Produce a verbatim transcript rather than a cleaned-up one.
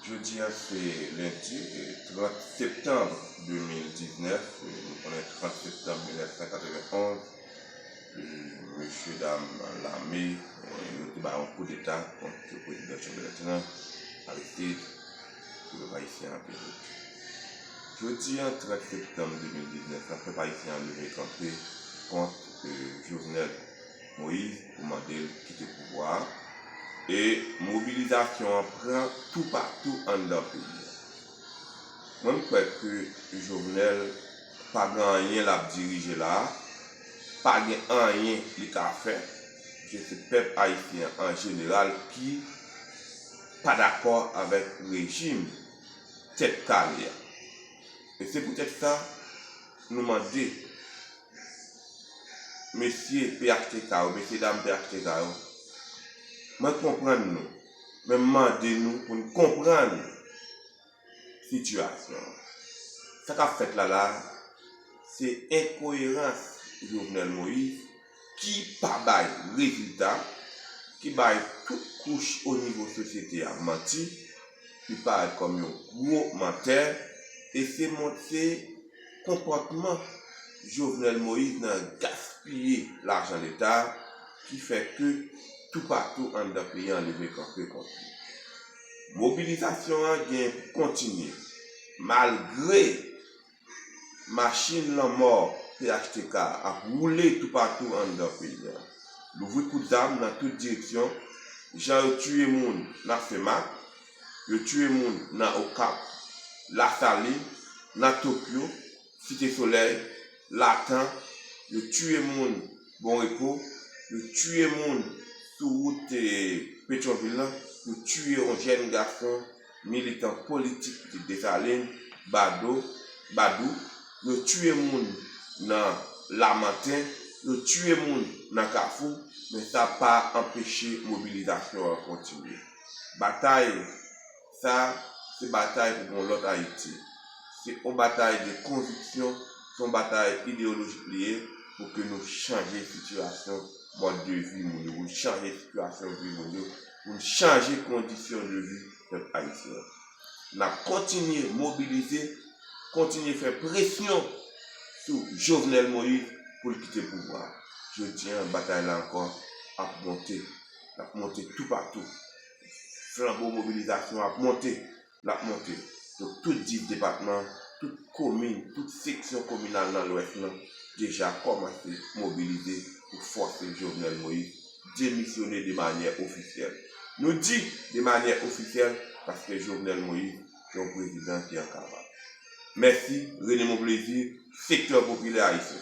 Jodi a se lendi trant septanm de mil diznèf. Nou konnen trant septanm mil nèf san katrevenn onz, mesye dam lame yo te bay yon koudeta kont prezidan Jovenel Moïse, Aristide, pou pèp ayisyen an pèdi. Jodi a, trant septanm de mil diznèf la, pèp ayisyen an leve kanpe kont Jovenel Moïse pou mande l kite pouvwa a. E mobilizasyon an pran toupatou anndan peyi a. Mwen, m kwè ke Jovenel pa gen anyen l ap dirije la a, pa gen anyen li ka fè, paske se pèp ayisyen an an jeneral ki pa dakò avèk rejim Tèt Kale a. E se poutèt sa, nou mande mesye P H T K yo, mesye dam P H T K yo, mwen konprann nou, men m mande nou pou n konprann sitiyasyon an. Sa k ap fèt la la a, se enkoyerans Jovenel Moïse ki pa bay rezilta, ki bay tout kouch o nivo sosyete a manti, li parèt kòm yon gwo mantè, e se mon-, se konpòtman Jovenel Moïse nan gaspiye lajan Leta a ki fè ke toupatou anndan peyi an leve kanpe kont li. Mobilizasyon an gen pou kontinye, malgre machin lanmò P H T K ap woule toupatou anndan peyi a. Louvri kout zam nan tout direksyon, jan yo tiye moun nan Senmak, yo tiye moun nan Okap, Lasalin, nan Tokyo, Site Solèy, Latan, yo tiye moun Bon Repo, yo tiye moun sou wout, eh, Petyonvil lan, yo tiye yon jèn gason militan politik pitit Desalin, Bado, Badou, yo tiye moun nan Lamanten, yo tiye moun nan Kafou, men sa pa anpeche mobilizasyon an kontinye. Batay sa, se batay pou yon lòt Ayiti. Se yon batay de konviksyon, se yon batay ideyolojik li ye pou ke nou chanje sitiyasyon mòd de vi moun yo, pou n chanje sitiyasyon vi moun yo, pou n chanje kondisyon de vi pèp ayisyen an. N ap kontinye mobilize, kontinye fè presyon sou Jovenel Moïse pou l kite pouvwa a. Jodi a, batay la ankò ap monte, l ap monte toupatou. Flanbo mobilizasyon ap monte, l ap monte. Donk, tout dis depatman, tout komin, tout seksyon kominal nan Lwès lan deja kòmanse mobilize pou fòse Jovenel Moïse demisyone de manyè ofisyèl. Nou di de manyè ofisyèl paske Jovenel Moïse se yon prezidan ki an kaval. Mèsi, René Monplaisir, Sektè Popilè Ayisyen.